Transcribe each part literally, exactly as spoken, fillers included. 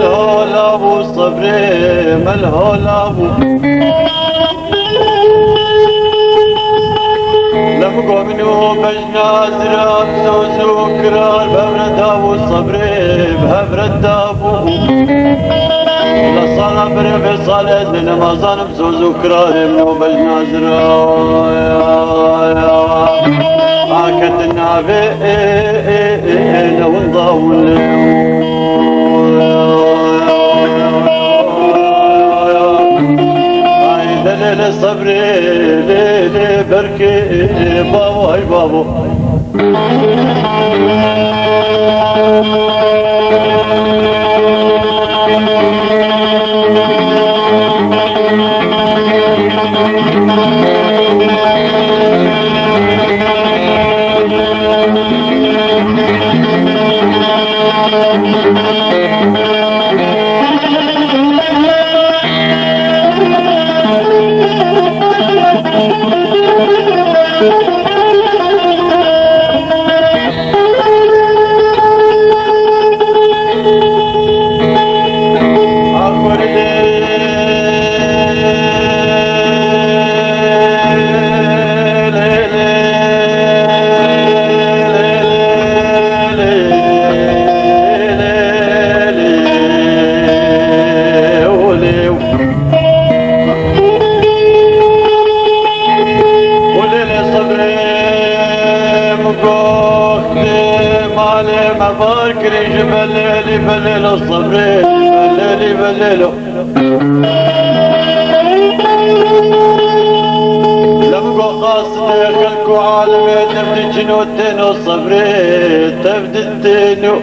Hola bû sebrê me li hola bû. Lem go min û bejna zira soz û kirar bi hev re da bû sebrê bi hev re da bû. La sala berê vê salê ez lê nemazanim soz û kirarê min û bejna zira. Aket navê ê, ê, ê, ê, ne winda wile. Ay, lê, lê, lê, sebrê, lê, lê, berkê, babo, ay, babo. Û lê lê sebrê min goxtê malê me bar kirî ji belêlî belêlo sebrê belêlî belêlo. Lem go qasidê xelk û alemê tev diçin û têno sebrê tev ditêno.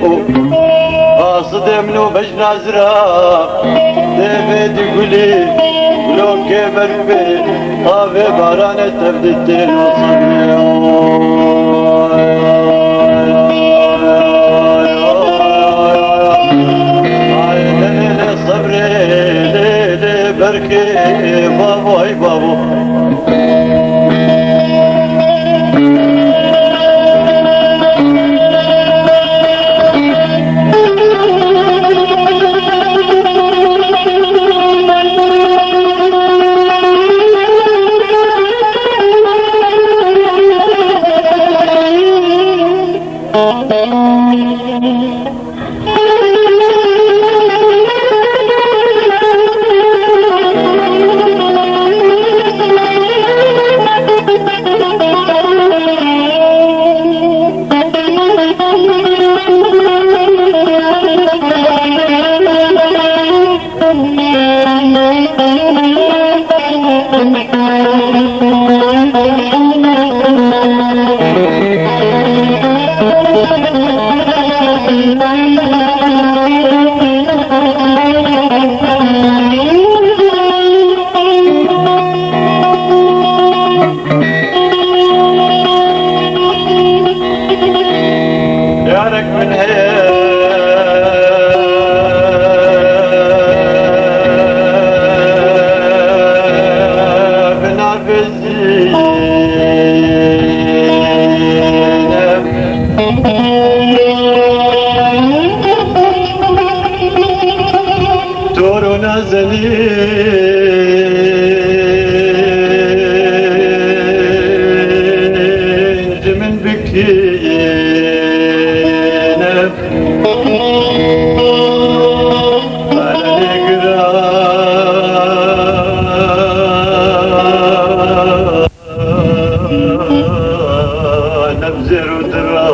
Qasidê min û bej Nazira, devê di gulî, gulokê berfê, avê baranê tev di têno sebrê. Ay, lê, lê, sebrê, lê, lê, berkê, babo, ay, babo. Yarek min heye bi navê Zîne. Tor û nazenîn ji min bikîne. Nabzêr û dira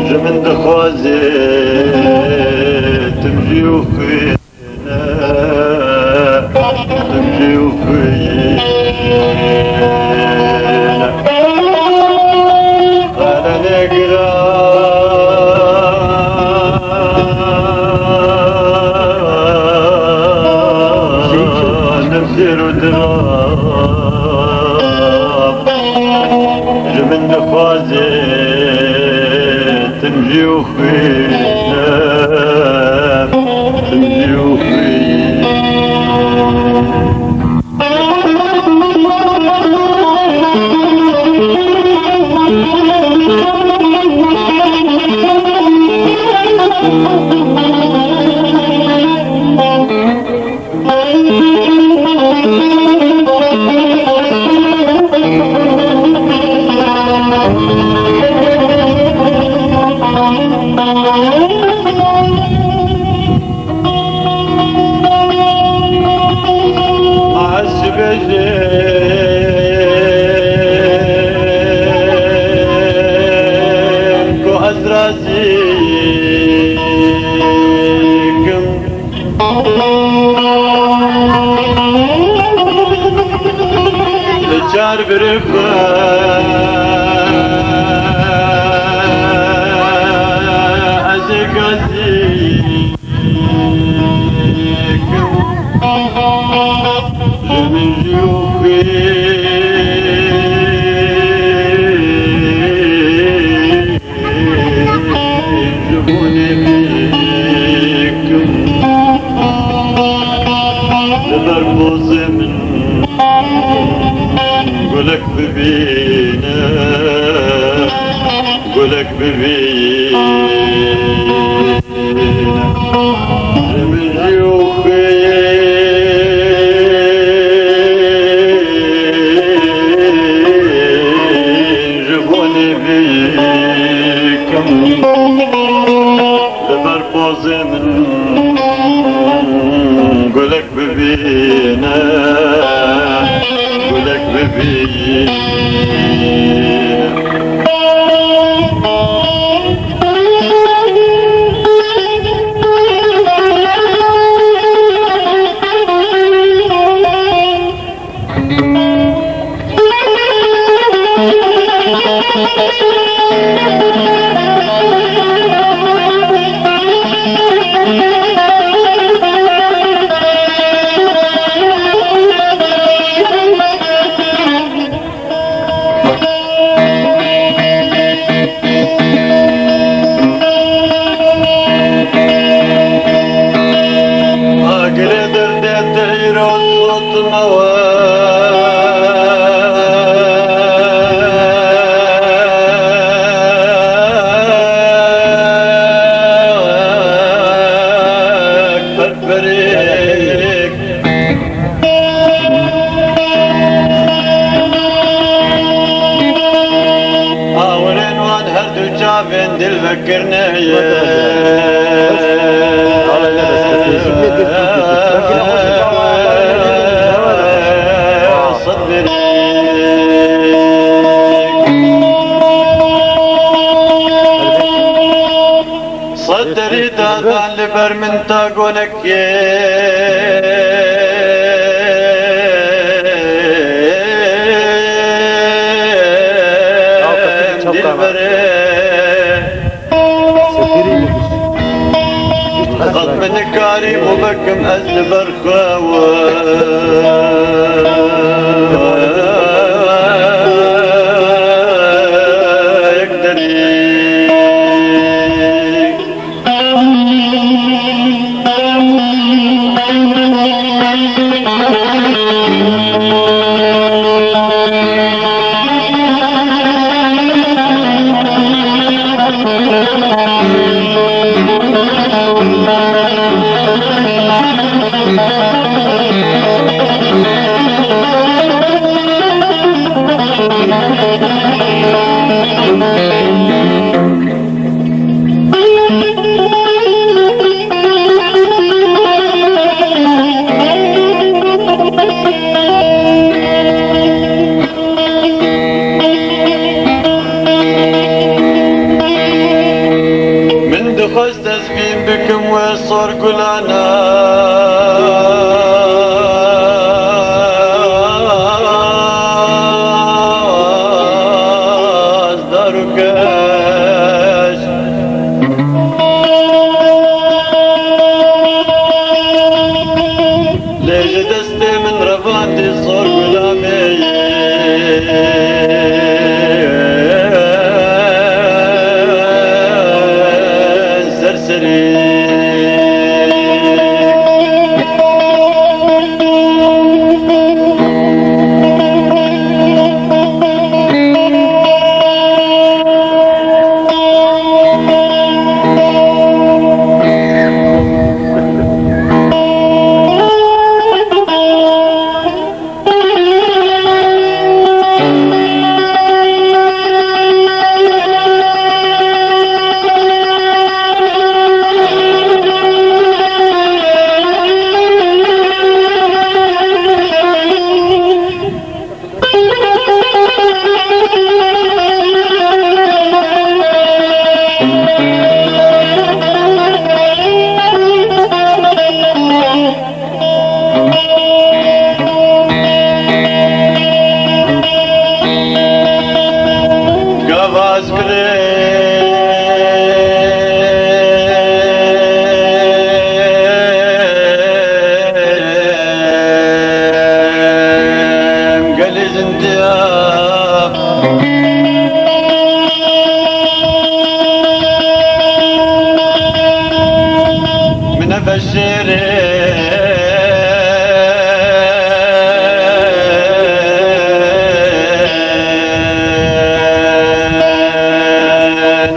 ji min dixwaze tim jî û xwîne, tim jî û xwîne. Xalene giran nabzêr û dira ji min dixwaze tim jî û xwîne, tim jî Ez dibêjim ku ez razî kim. Li çar birê xwe ez ê gazî. Ji min jî û xwê ji bo nêvî kim. Li ber pozê min gulek bibîne, gulek bibîne. Min jî û xwê ji bo nêvî kim. Li ber pozê min gulek bibîne, gulek bibîne. Agirê derdê te îro sotime we. Perperê Awirên wan her du çavên dil vekirine ye. Sed derî dadan li ber min ta gonek. Dilberê, qet min nikarî û vekim ez li ber xwe we. Yek derî. Min dixwest ez bîn bikim wê sor gulana. Dar û keş. Lê ji destê min revandî sor gulamê serserî. Şirin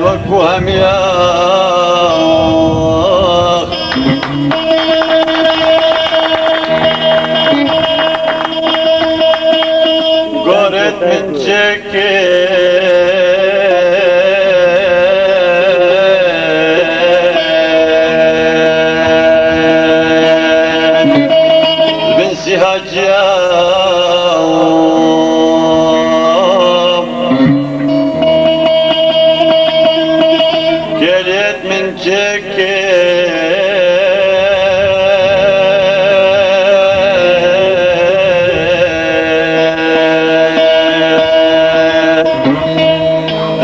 wekû hemiya. Goret min çekê. Bin sîha ciya. Goret min çekê.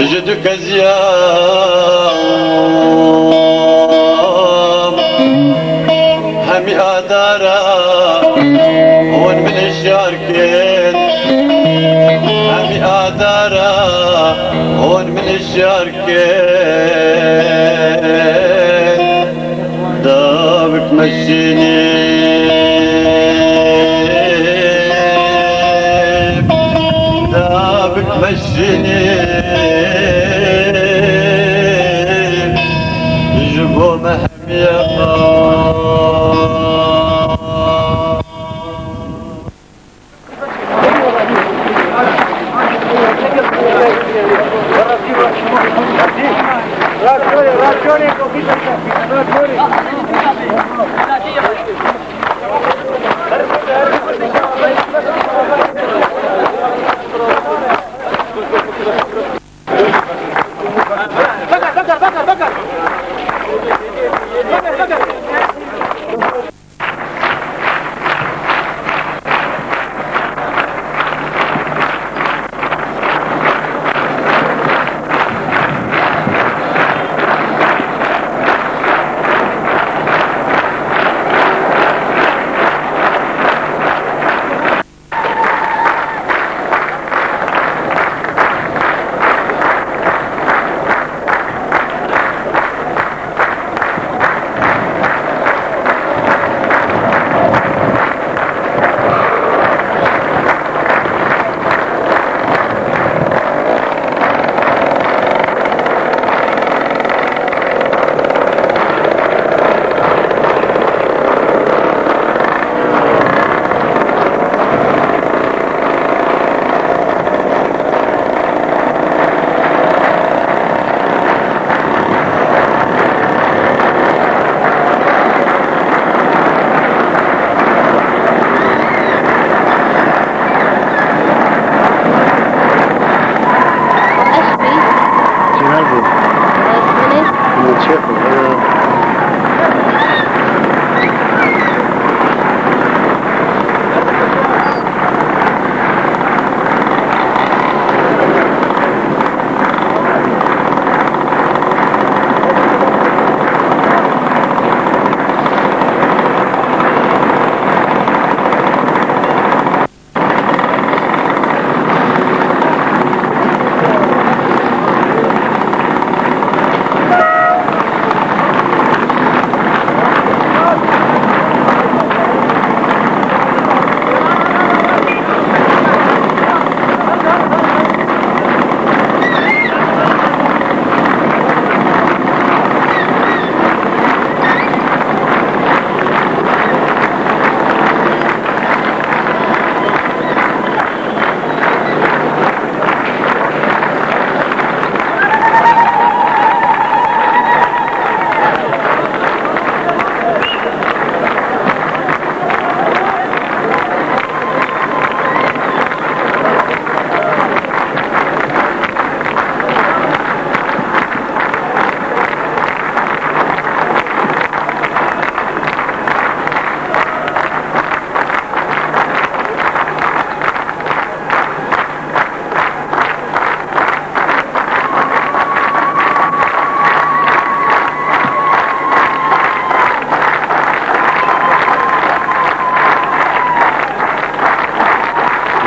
Ji du keziya hemî adara hûn min hişyar kin. Hemî adara hûn min hişyar kin. Davik meşînî. Davik meşînî. Ji bo me hemiya.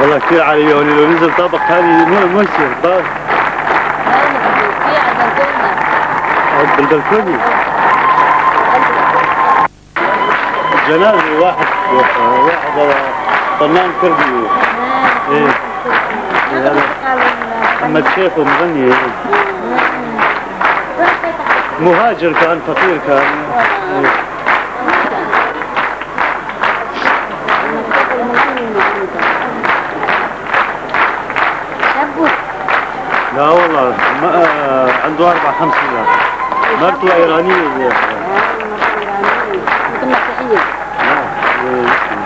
والله كثير عالية هون، لو نزل طابق ثاني ما، ما يصير، طابق. لا، لا، في على البلكونة. على البلكونة؟ جنازة واحد، واحد فنان كردي. إيه. هذا محمد شيخ ومغني. مهاجر كان، فقير كان. إيه. لا والله، ما، آه، عنده أربع خمس سنين. مرته إيرانية. آه، مرته إيرانية. يمكن مسيحية. لا، إيه، مسلم.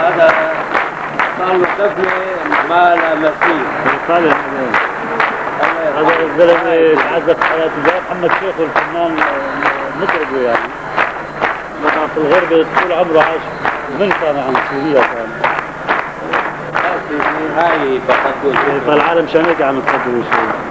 هذا صار له دفنة ما لا مثيل. هذا الزلمة تعذب حياته. ده محمد شيخ والفنان، آه، مطرب يعني. طبعًا في الغربة طول عمره عاش، من كان عن سوريا كان. هاي بقدوس. فالعالم شان هيك عم تقدم شوي.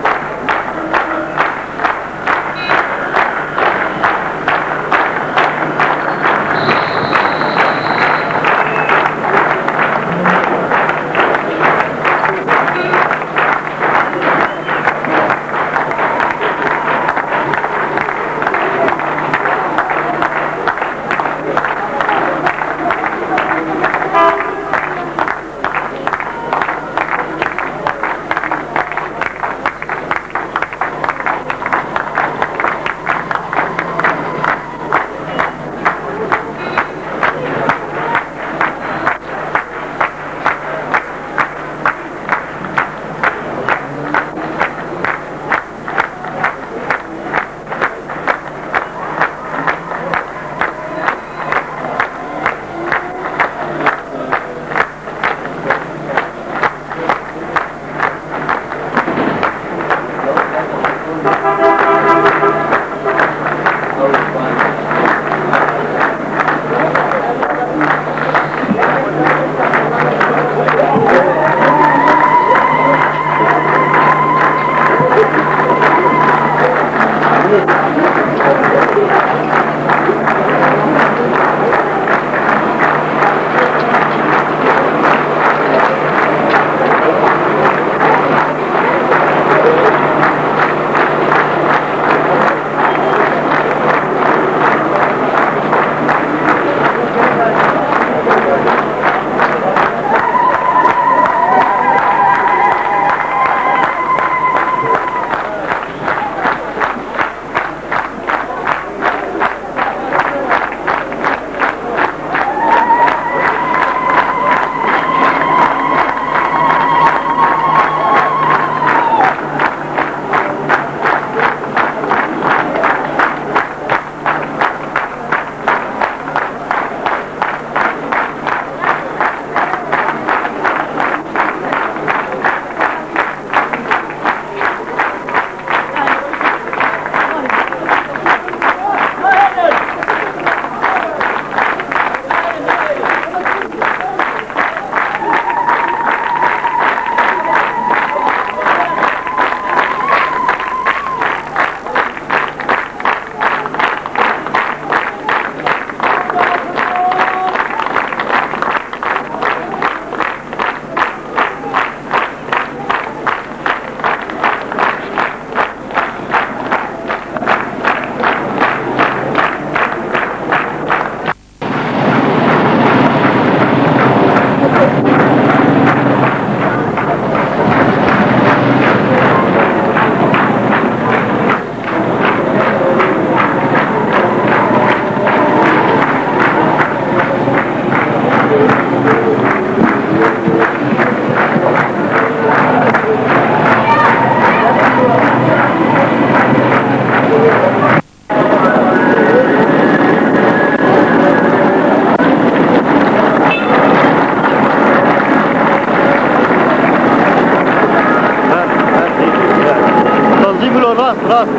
Rast.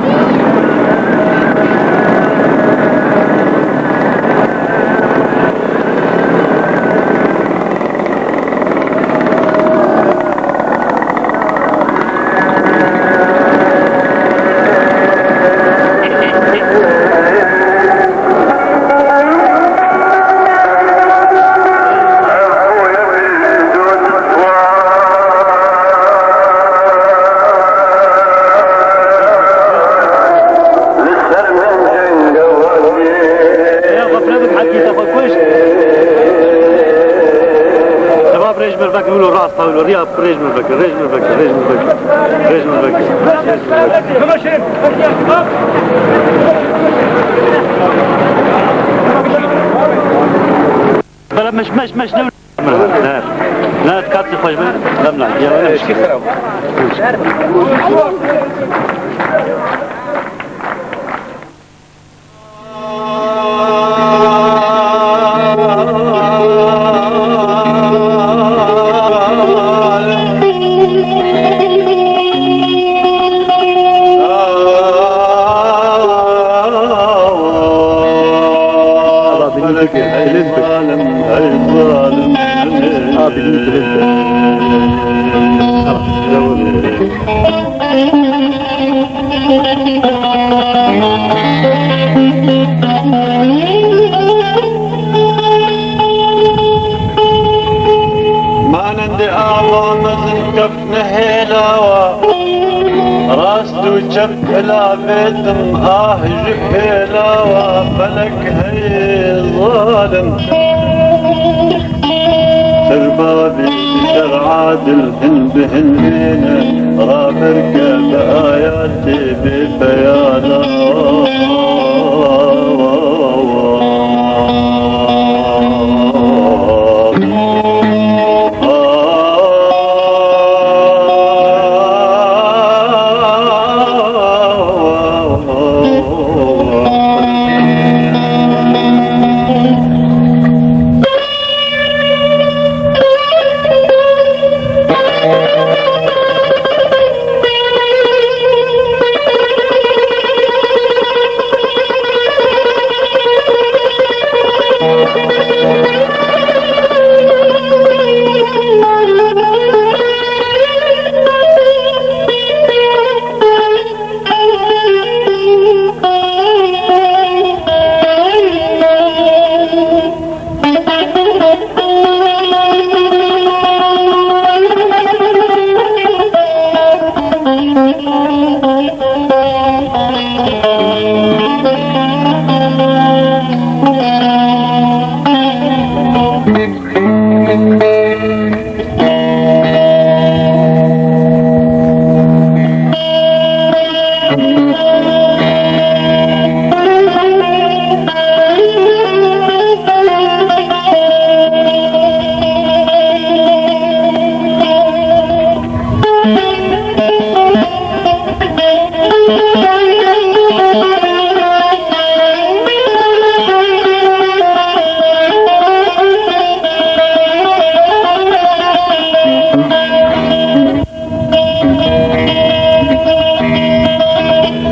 Ya, xwe fireh bik, hekî te xwe kuşt. Dema rêj mir vekir, wilo rast, wilo riya, rêj mir vekir, rêj mir vekir, rêj mir vekir, rêj mir vekir, rêj mir vekir. Bela meş, meş, meş, ne? Ne? Ne, katî xweş be? Demla, ya, ne? Abi, bilindik, bilindik. Abi, bilindik, bilindik. Tamam, devam edelim. Manendê ava mezin kefne hêlawa, rast û çep hilavêtim ah ji pêlawa, felek heye zalim. Ser bavê ser adil hin bi hin bêne, raberke bi ayatê bê peyala.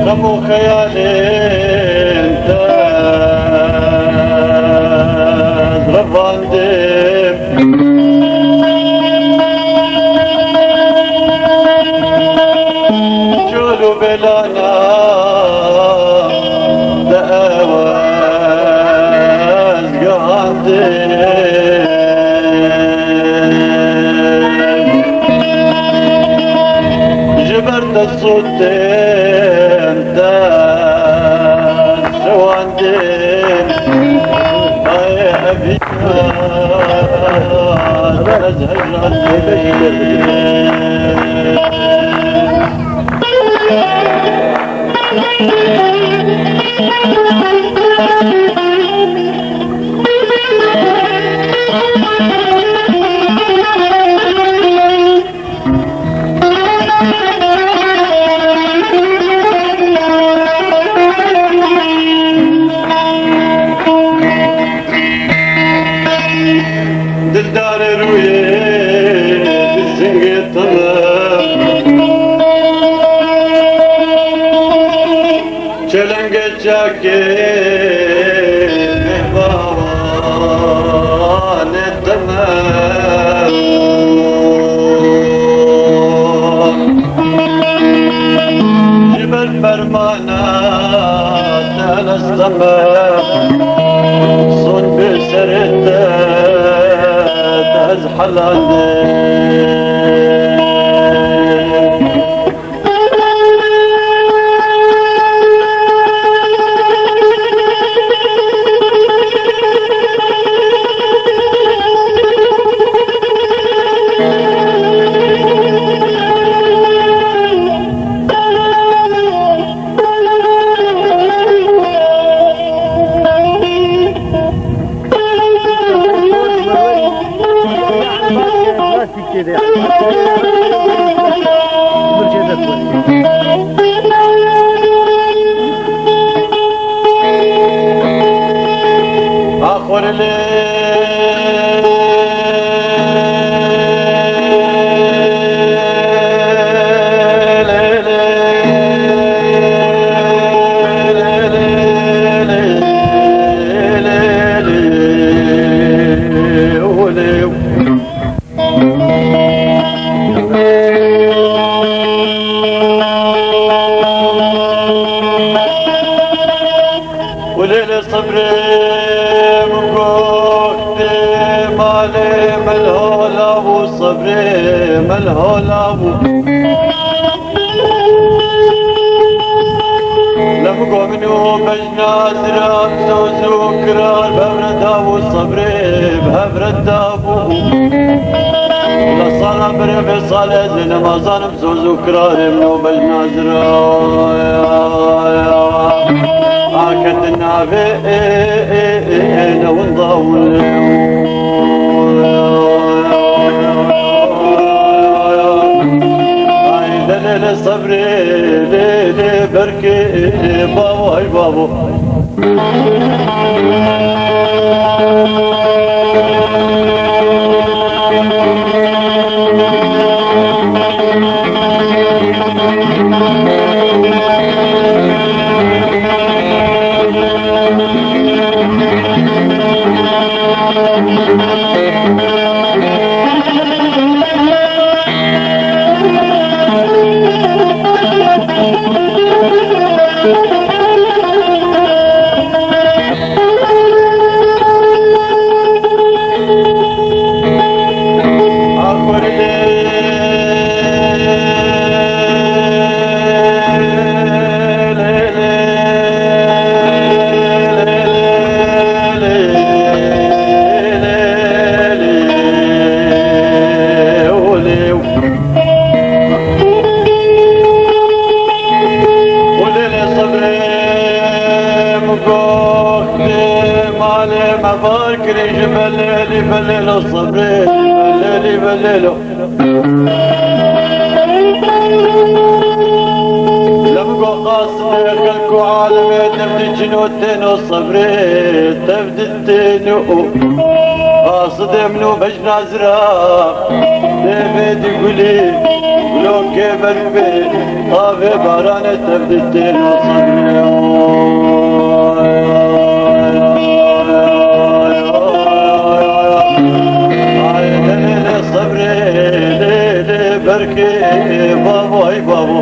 Xem û xeyalên te ez revandê. Çol û bêlana de ew ez gihandê. Ji ber te sotên te şewandê. Ay evî ez hejran dê. Dildarê rûyê zingê tine. Çekê mehbawanê te me. Ji ber fermana te lez te me. Son bi serê te te ez helal de. Û lê li sebrê min gohtê malê melhola bû, sebrê melhola bû. Lem go min û bejna ziram soz û kirar bi hev re dabû, sebrê bi hev re dabû. La sala berê vê salê ez ê nemazanim. Soz û kirarê min û bejna zira aketin navê ê, ê, ê, ê, ne winda win. Ay, lê, lê, lê, sebrê, lê, lê, berkê, ê, bavo, ay, bavo. Û lê lê sebrê min gohtê malê me bar kirî ji belêlî belêlo sebrê belêlî belêlo. Lem go qasdê xelk û alemê tev diçin û têno sebrê tev ditêno. Qasdê min û bej Nazira, devê di gulî, gulokê berfê, avê baranê tev di têno sebrê. Ay, lê, lê, lê, sebrê, lê, lê, berkê, bavo, ay, bavo.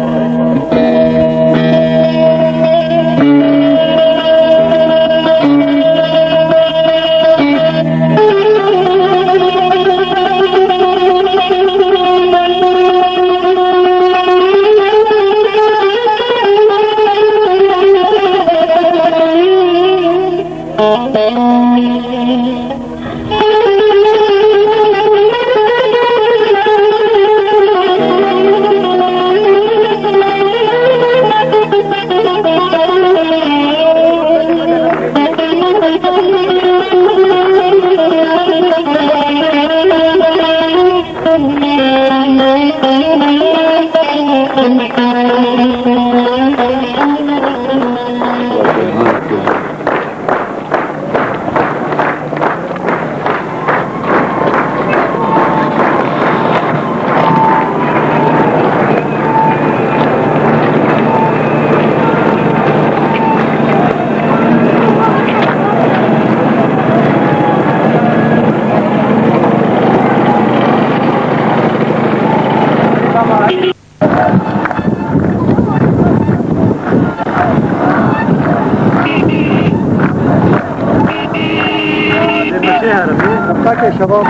Şebap.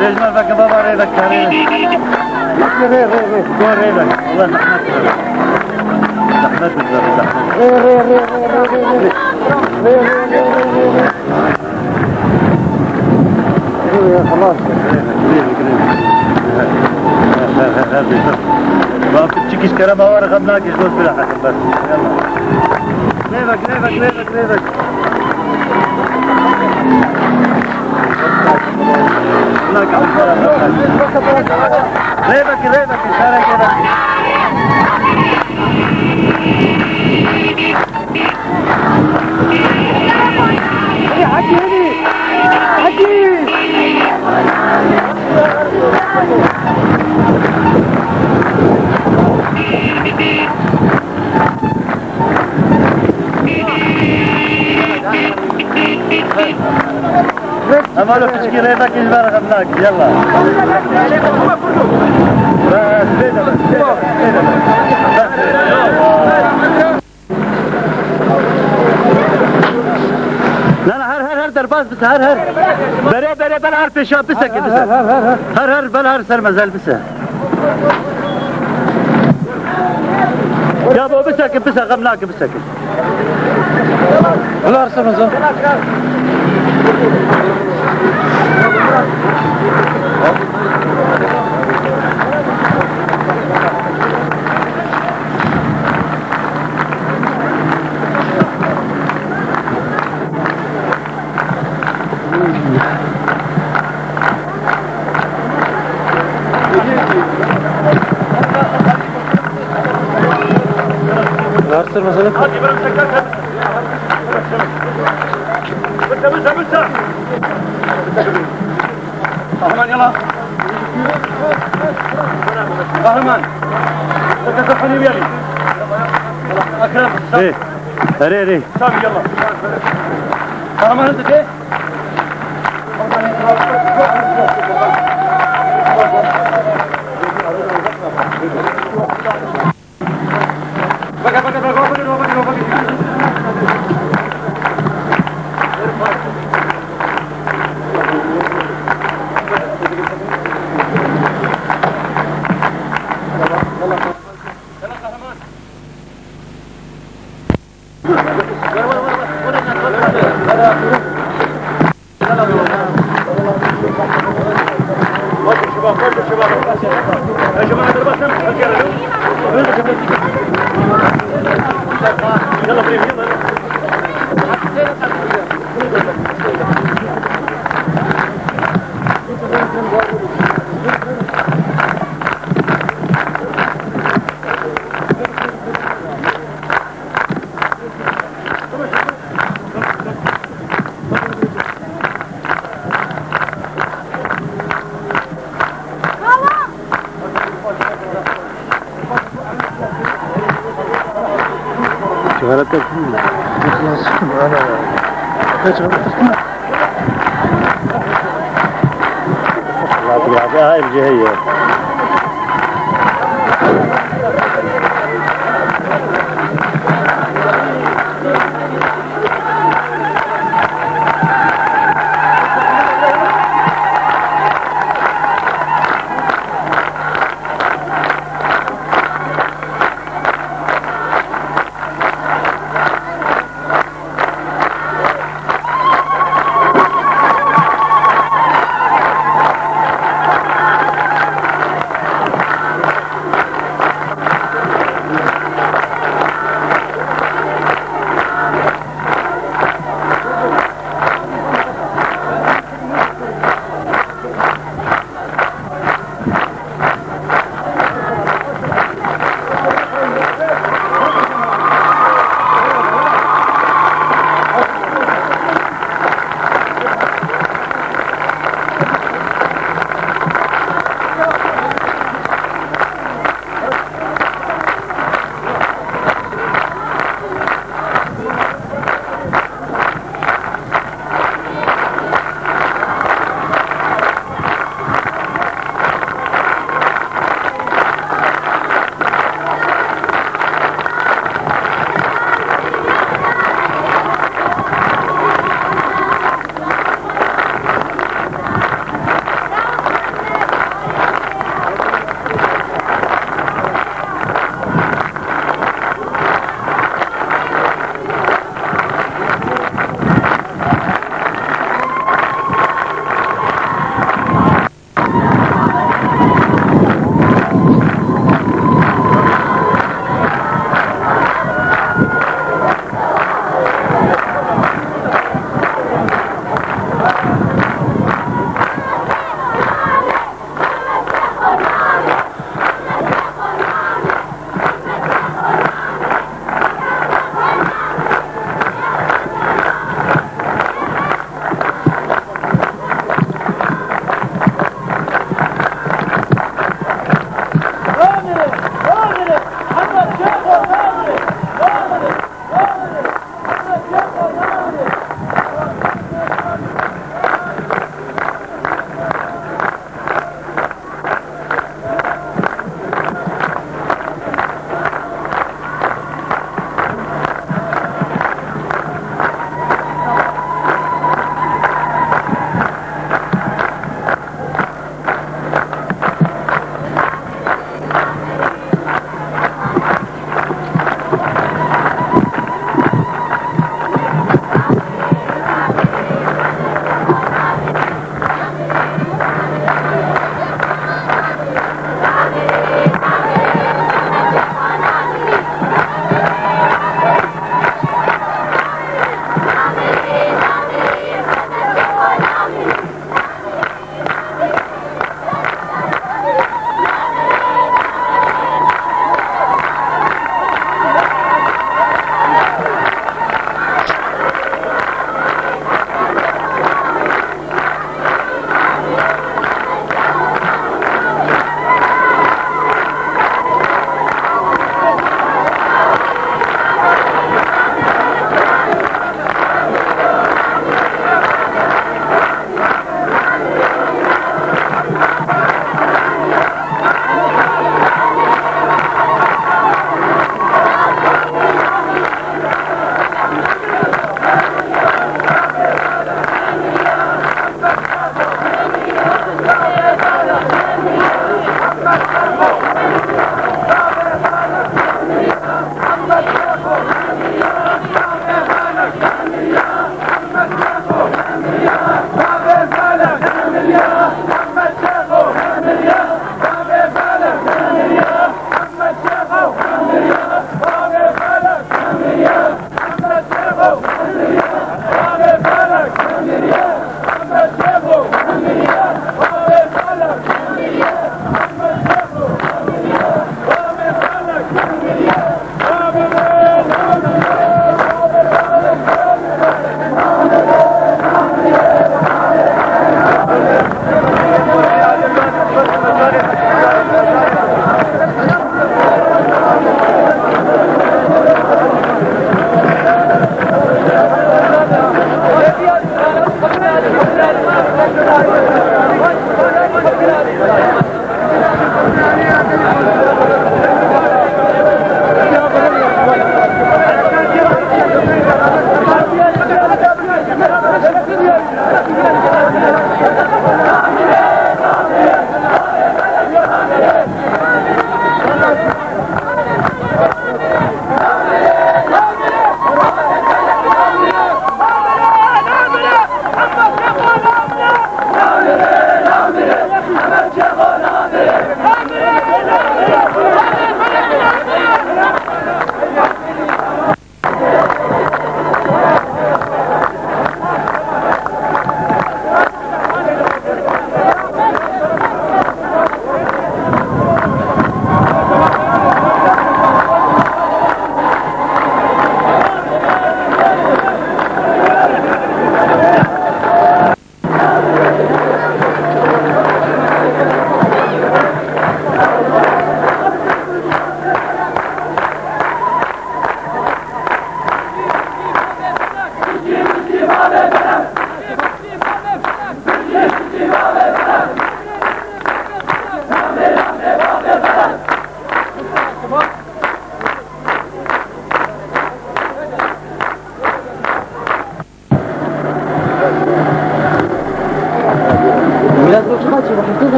Rêjma veke baba, rê veke, rê veke. Rê, rê, rê, rê. Go rê veke. Allah zahmet ver. Zahmet ver, zahmet. Rê, rê, rê. Rê, rê, rê, rê, rê. Rê, rê, rê, rê, rê, rê. Rê, rê, xelas. Rê veke, rê veke, rê veke. Her, her, her, her, her, her. Bak, küçük iş kerem var, gam nakış, dost, bir dakika, bak. Yallah. Rê veke, rê veke, rê veke, rê veke. Rê veke, rê veke, şereke veke. Hadi, hadi, hadi. Ama lo piçkî rê vekî ji ber xemnak, yalla. Bes, bêde bes, bêde bes, bêde bes. Na, na, her, her, her derbas bise, her, her. Berê, berê, bel her pêşa bise ki bise. Her, her, her, her, her. Her, her, bel her ser mezel bise. Ya bo bisekin, bise, xem nakin, bisekin. Bila arsa mezin. Kahraman, yalla. Kahraman. Ekrem. Hey. Erê, erê. Sami, yalla. Kahraman, hızlı de.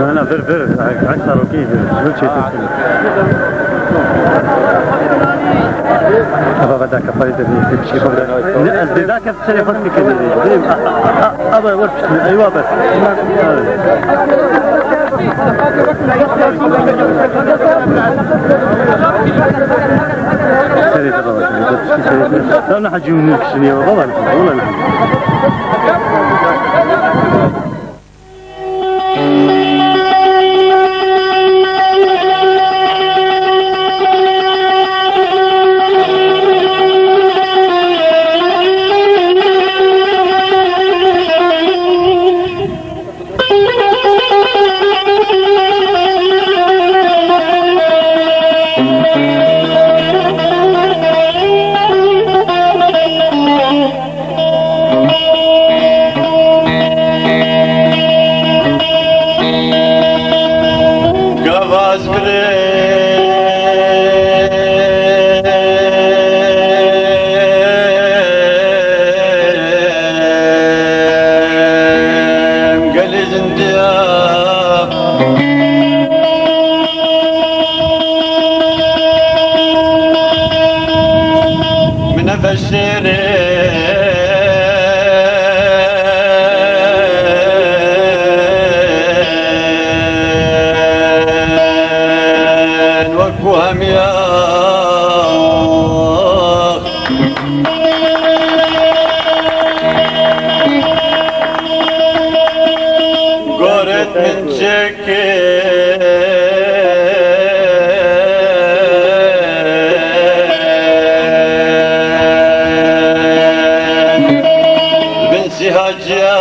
لا، لا، فر، فر، عكس روكي، فر، فر، شيء تسمع. أبا بدك فايدة من كل شيء. لا، أز بدك تسلي خد في كل شيء. أ-، أ-، أ-، أبا ورد، أيوة بس. سريع بابا، سريع. لا، لا، حجي منك شنو يا بابا، والله نحن. Gavaz birêm gelî zindiya. Min ev şêrê wekû hemiya goret min çek. Bin sîhaciya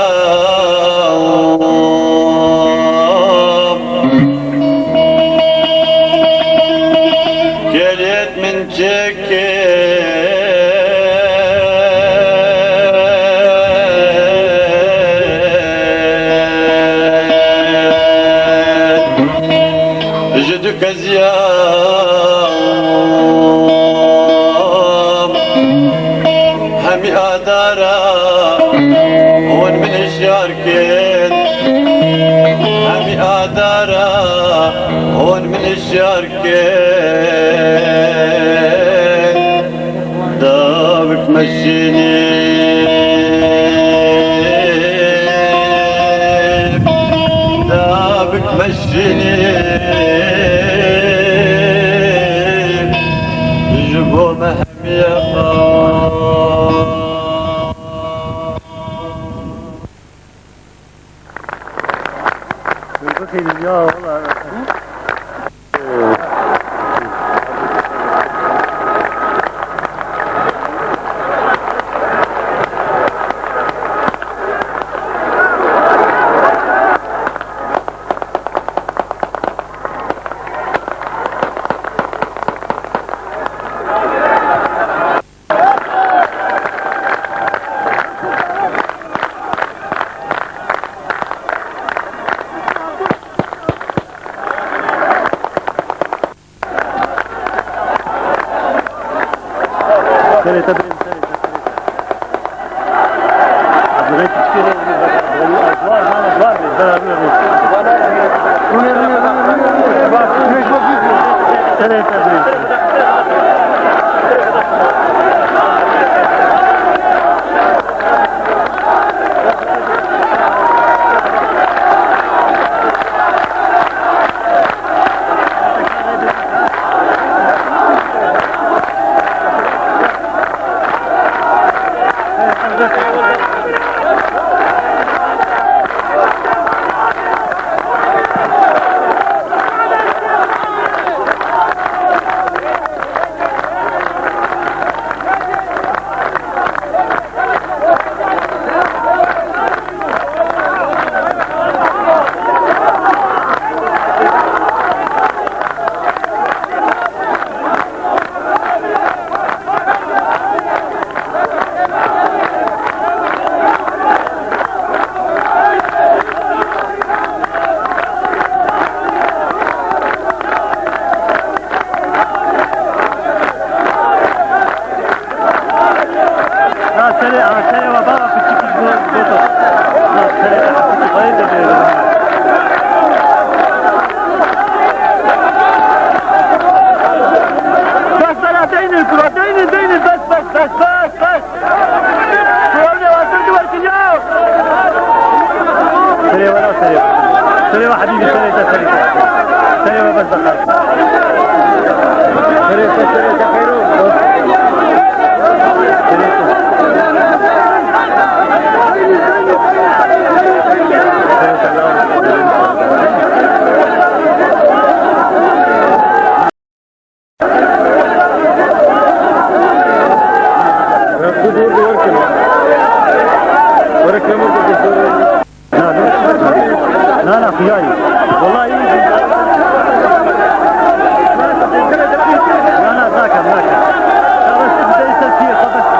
gelêt min çek. Ji du keziya hemî adara hûn min hişyar kin. Hemî adara hûn min hişyar kin. Serê te birê, serê te, serê te. Abdullah piçkê re, Abdullah, Abdullah, Abdullah, Abdullah, Abdullah. Rûnê, rûnê, rûnê, rûnê, rûnê. Serê te birê. Na serê, a serê we baba piçikî go-, goto. Na serê we piçikî bayê de bê. Bes bela deynin, kura deynin, deynin, bes, bes, bes, bes, bes. Kura ne var, dur, dur, ya. Serê we la serê. Serê we hebîbî, serê te, serê te. Serê we bes de. Serê te, serê te, xeyr ol. Na, na, na, xiyayî. Wallahî. Na, na, nakem, nakem. Ya bes, bes, bes, bes.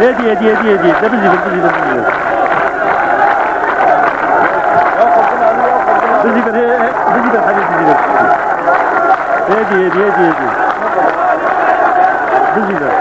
Hêdî, hêdî, hêdî, hêdî. De bizî vir, bizî vir, bizî vir. Bizî vir, hê, hê, bizî vir, hemî bizî vir. Hêdî, hêdî, hêdî, hêdî. Bizî vir.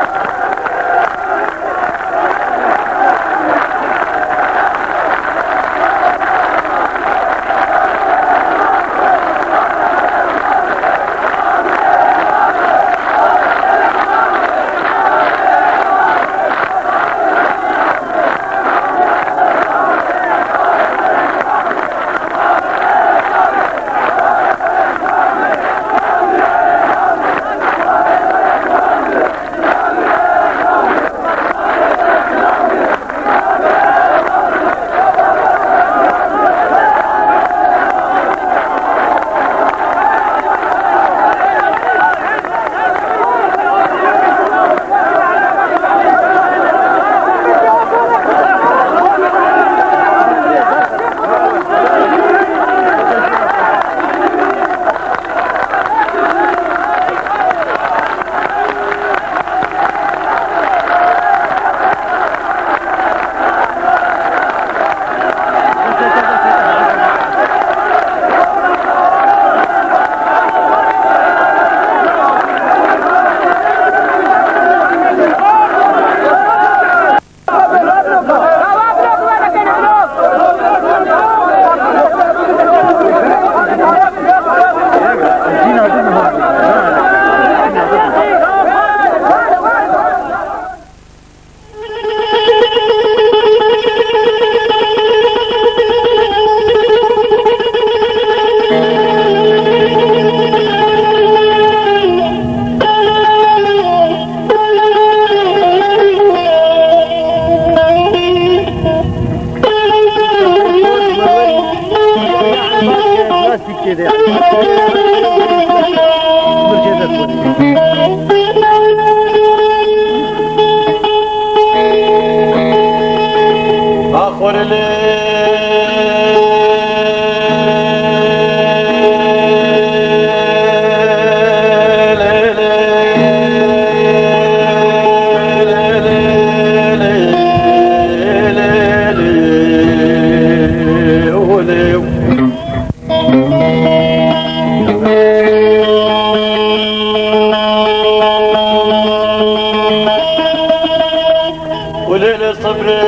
Û lê li sebrê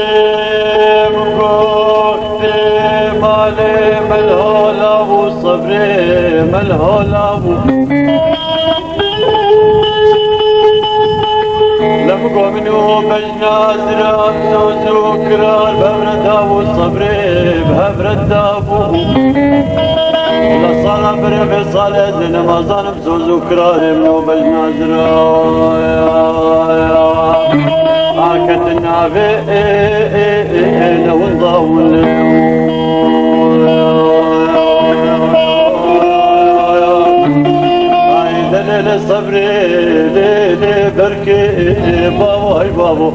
min goxtê malê melhola bû, sebrê melhola bû. Lem go min û bejna ziram soz û kirar bi hev re dabû, sebrê bi hev re dabû. Wela sala berê vê salê ez ê nemazanim soz û kirarê min û bejna ziram. Aket navê ê, ê, ê, ê, ne winda wile. Ay, lê, lê, lê, sebrê, lê, lê, berkê, babo, ay, babo.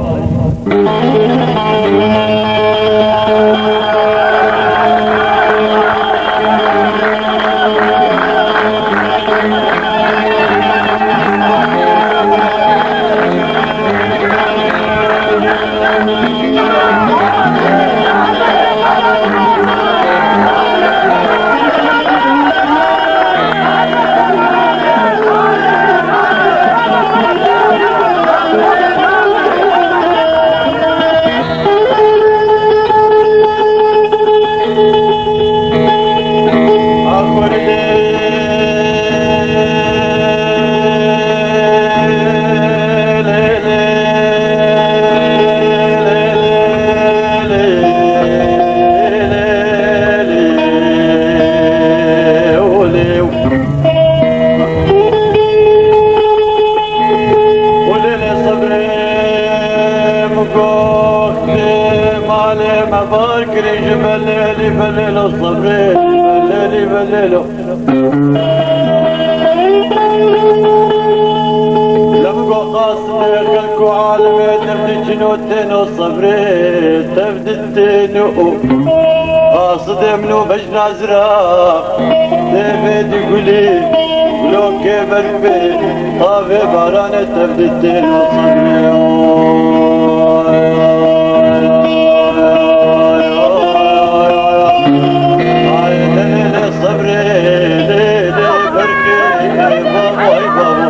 Û lê lê sebrê min goxtê malê me bar kirî ji belêlî belêlo sebrê belêlî belêlo. Lem go qasidê xelk û alemê tev diçin û têno sebrê tev ditêno. Qasidê min û bej Nazira, tevê di gulî, gulokê berfê, tavê baranê tev di têno sebrê. Ay, lê, lê, lê, sebrê, lê, lê, berfê, babo, ay, babo.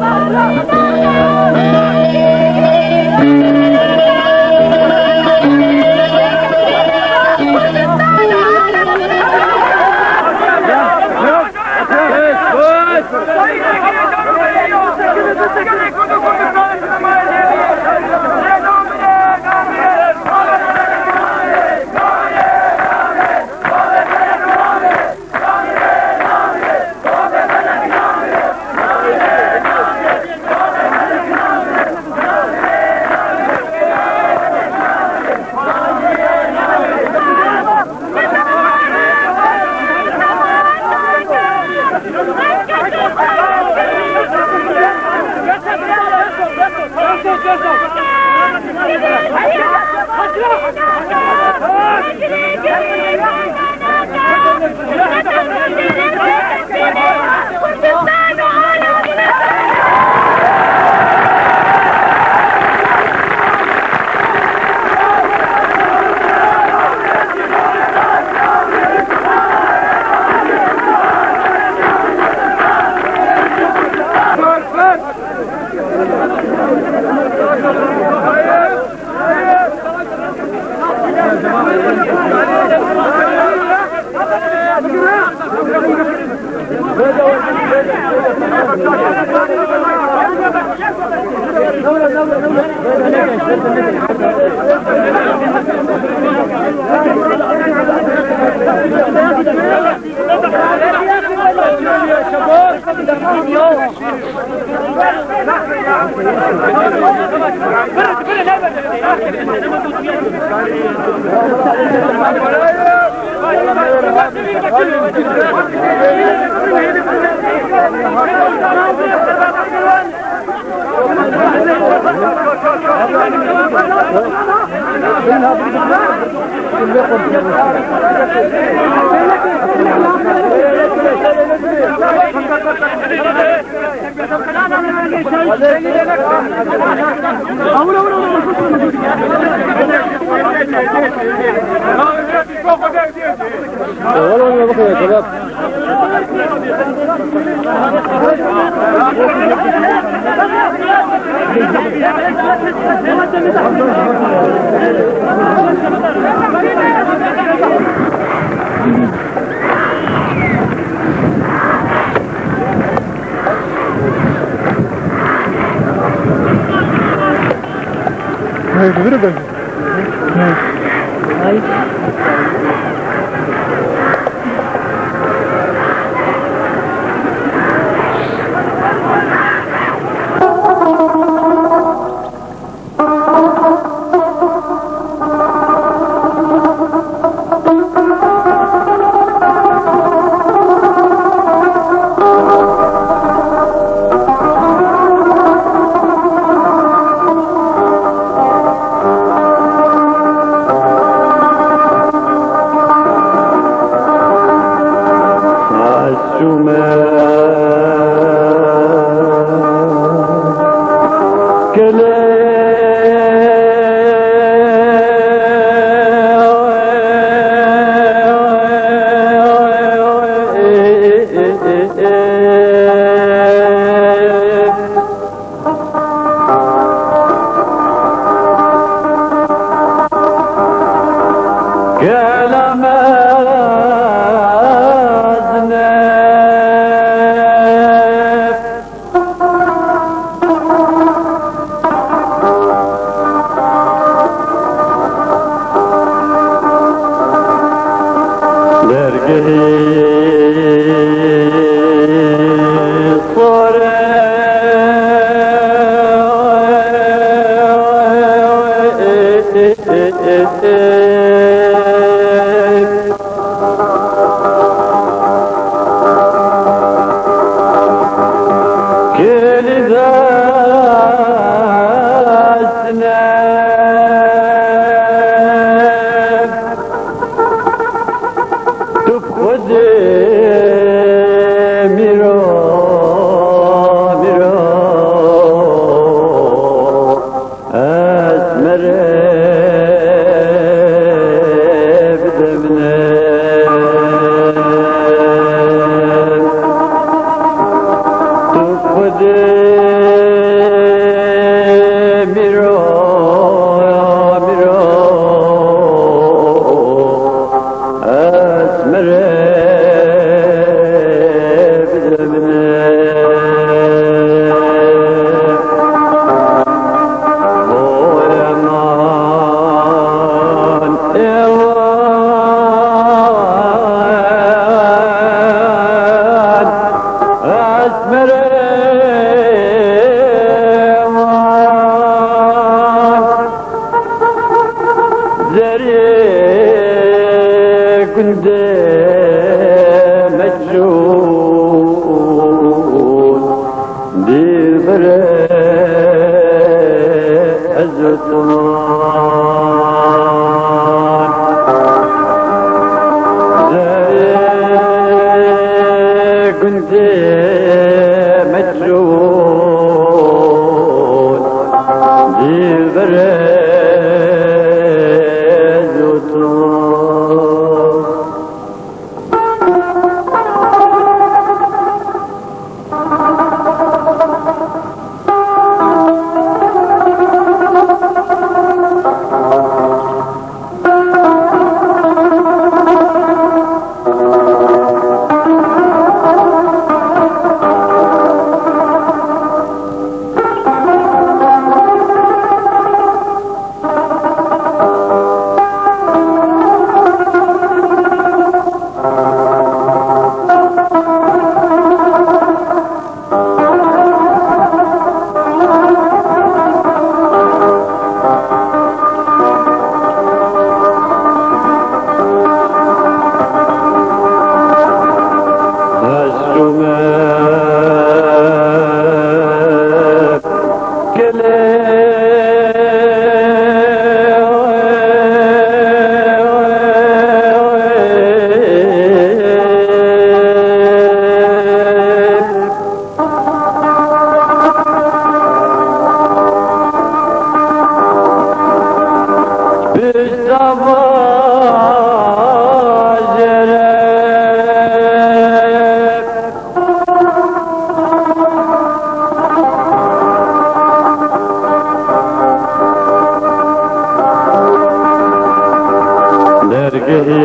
Tu bi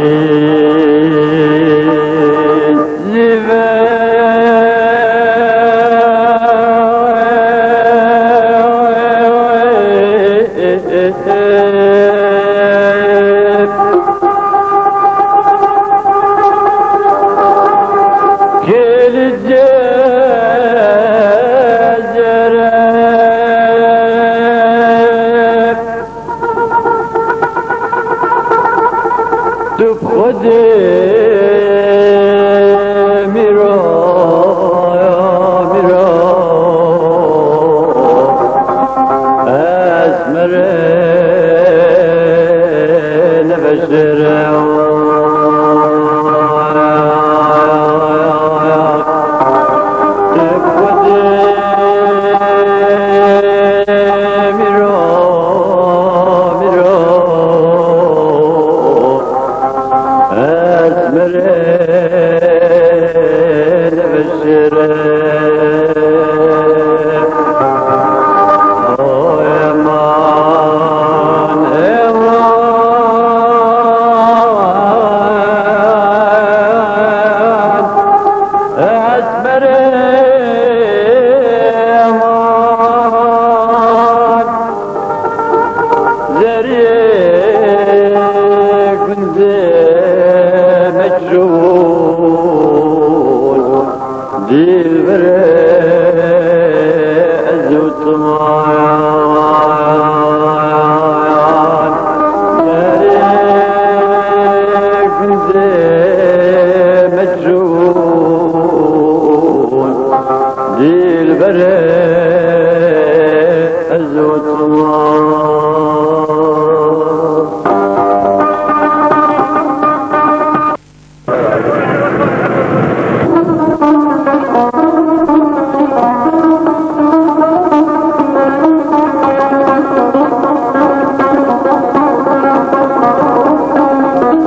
Xwedê mîra, mîra, ez merê nebeşir. Esmerê aman, zeriyê gundê Mecnûn, dilberê ez û tu man. Zeriyê gundê Mecnûn, dilberê ez û tu.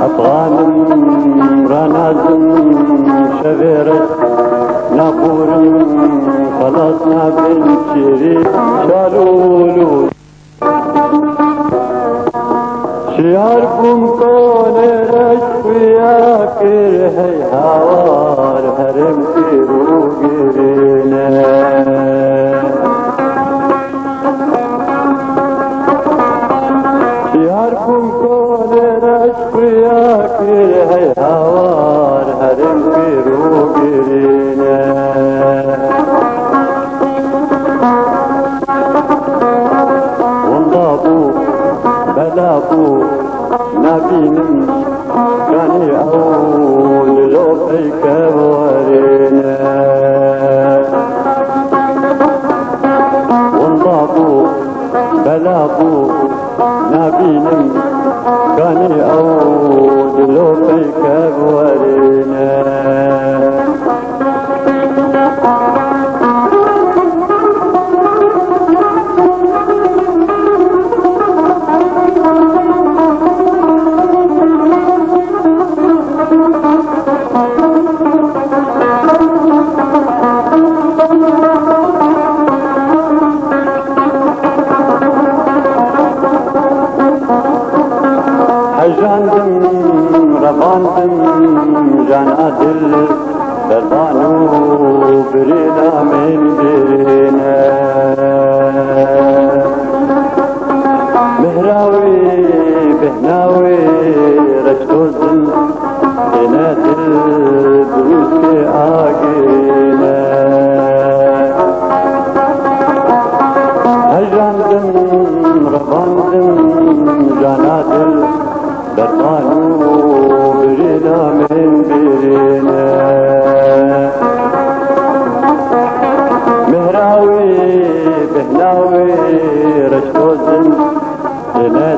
Efxanim ranazim şevê re naxurim, xelas nabin çêrî şalûlû. Şiyar bûm konê reş xuya kir, hey hawar herêm kir û girîne. Şiyar bûm konê reş xuya kir, hey hawar herêm kir û girîne. Winda bû, bela bû, nabînim ganî ew dilo peyke warêne. Winda bû, bela bû, nabînim ganî ew dilo peyke warêne. Hejandim, revandim, jana dil, derban û birîna min birîne. Mihra wî, bêhna wî, reş dozin, têne dil bi wîskê agirîne. Hejandim, revandim, jana dil, derban û birîna min birîne. Mihra wî, bêhna wî, reş dozin, têne